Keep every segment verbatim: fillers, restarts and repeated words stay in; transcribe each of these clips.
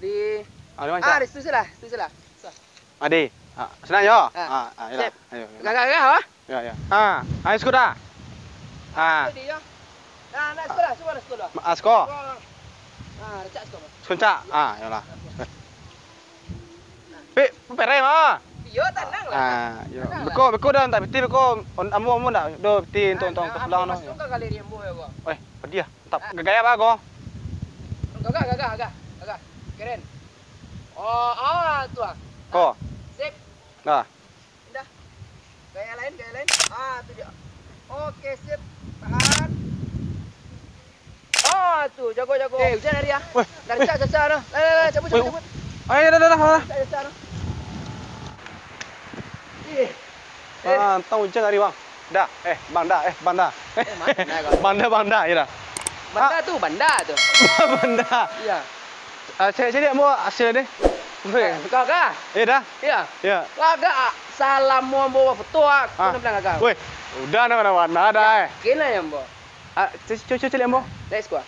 Di Ah, di mana, ah, Cak? Di situ salah, situ salah. Adi. Ah, senang yo. Ah. Ah, ah, yolah. Sip. Ayo, ayo. Gagah, gagah, ah. Ya, ya. Ah, ayo siko dah. Ah. Itu dia. Nah, nah, siko dah, siko dah, siko dah. Ma-, ah, siko. Siko. Ah, recak siko, Bang. Siko, Cak. Ah, yolah. Pik, perem ah. Iyo, tanang lah. Ah, yo. Tanang lah. Beko, beko dah, tak piti beko. On-, ambo, ambo ndak. Do piti untuk, untuk ke sebelah no. Masuk ke galeri ambo ya, Bang. Eh, pedih ah. Tak gagah apa ko? Gagah, gagah, gagah, gagah. Keren. Oh, ah, tu ah. Ko. Sip. Dah. Indah. Gaya lain, gaya lain. Ah, tu dia. Oke, sip. Tahan. Ah, tu, jago, jago. Eh, hujan hari ah. Weh. Dah cak caca dah. Lah, lah, lah, cabut, cabut, cabut. Ayo, dah, dah, dah, dah. Cak caca dah. Eh. Ah, tang hujan hari, Bang. Dah, eh, Bang, dah, eh, Bang, dah. Eh, mana kau? Bang, dah, Bang, dah, ya dah. Banda tu, banda tu. Banda. Iya. Ah, caliak-caliak ambo hasilnyo deh. Weh. Kau kah? Eh, dah. Iya. Iya. Kagak, ah, salamo ambo bafoto, ah, Ah. kau bilang kagak. Weh, udah, nak mana-mana dah, eh. Yakin aja ambo. Ah, cu-, cu-, cu-, caliak ambo. Next gua.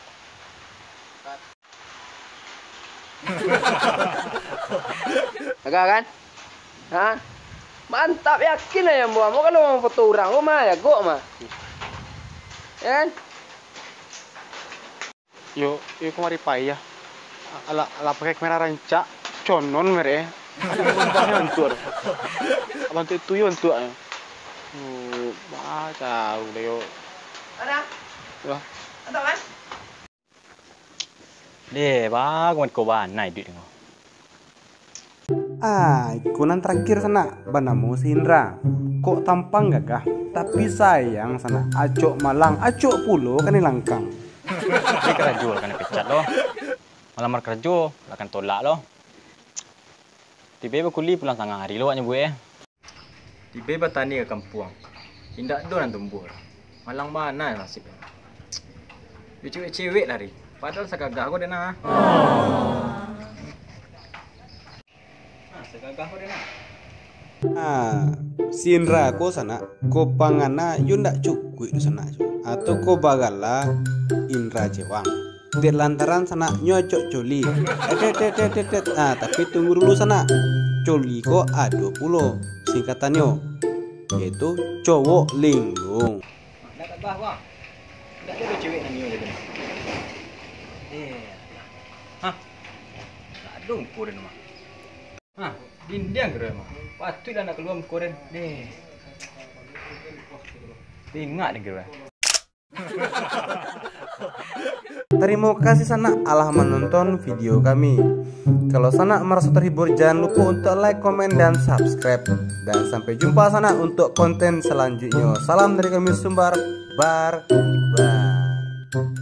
Kagak kan? Ha? Mantap, yakin aja ambo. Ambo kalau mau foto urang, ambo mah jagok mah. Ya kan? Yo, yo kamari payah. Alah, alah pakai kamera rancak, conon merek. Alah, bantuak tu. Bantuak tu yo, bantuak. Oh, bah, jauh dah yo. Ada? Wah. Ada, Mas? Deh, bagus ko bana iduik dengo. Ah, iko nan terakhir sanak, banamo si Indra. Kok tampang gagah, tapi sayang sanak, acok malang, acok pulo kanai langkang. Di karajo kanai pecat lo. Malamar karajo, lah kanai tolak lo. Tibo bakuli pulang satangah ari lo awak nyabuik eh. Tibo batani ka kampuang, indak ado nan tumbuah. Malang bana nasib. Yo cewek-cewek lari, padahal sagagah ko dek nah. Nah, sagagah ko dek nah. Ah, si Indra ko sanak, ko pangana yo ndak cukuik tu sanak tu. Atau ko bagala Indra Cewang. Dek lantaran sanak nyo acok coli. Etet, etet, etet, etet. Ah, tapi tunggu dulu sanak. Coli ko ado pulo singkatannyo, yaitu cowok linglung. Nak gagah, Bang. Ndak ado cewek nan nio jadi. Eh. Hah? Ndak ado muko den mah. Hah, dindiang kiro mah. Patuiklah nak kalua muko den. Deh. Tingak den kiro. Tarimo kasih sanak alah manonton video kami. Kalau sanak maraso terhibur, jangan lupa untuk like, komen, dan subscribe. Dan sampai jumpa sanak untuk konten selanjutnya. Salam dari kami Sumbar Barbar.